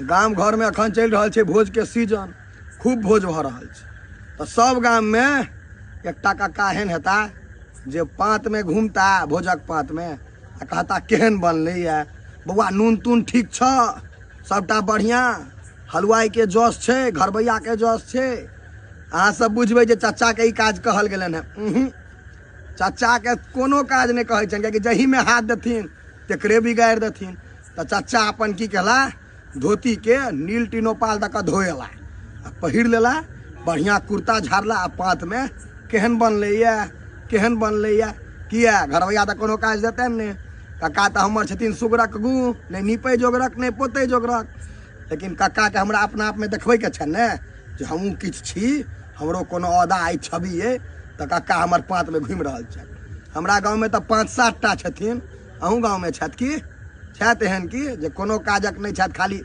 गाम घरमे एखन चलि रहल छै भोजके सीजन, खूब भोज भऽ रहल छै। तऽ सब गाममे एकटा कक्का एहन हेता जे पाँतमे घुमता, भोजक पाँतमे, आ कहता केहन बनलैए बौआ, नून तून ठीक छऽ, सबटा बढ़िआँ, हलुआइके जस छै, घरबैयाके जस छै। अहाँ सब बुझबै जे चच्चाके ई काज कहल गेलनि हेँ। चच्चाके कोनो काज नहि कहै छनि, कियाकि जहीमे हाथ देथिन तकरे बिगाड़ि देथिन। तऽ चच्चा अपन की केला, धोतीके नील टिनोपाल दऽ कऽ धोएला आ पहिर लेला, बढ़िआँ कुर्ता झाड़ला आ पाँतमे केहन बनलैए, केहन बनलैए। किया घरवैया तऽ कोनो काज देतनि नहि। कक्का तऽ हमर छथिन सुगरक गु, नहि नीपै जोगरक नहि पोतै जोगरक, लेकिन कक्काके हमरा अपना आपमे देखबैके छनि ने जे हमहूँ किछु छी, हमरो कोनो औदा अइ, छवि अइ। तऽ कक्का हमर पाँतमे घुमि रहल छथि। हमरा गाँवमे तऽ 5-7 टा छथिन, अहूँ गाँवमे छथि की? छथि एहन की जे कोनो काजक नहि छथि, खाली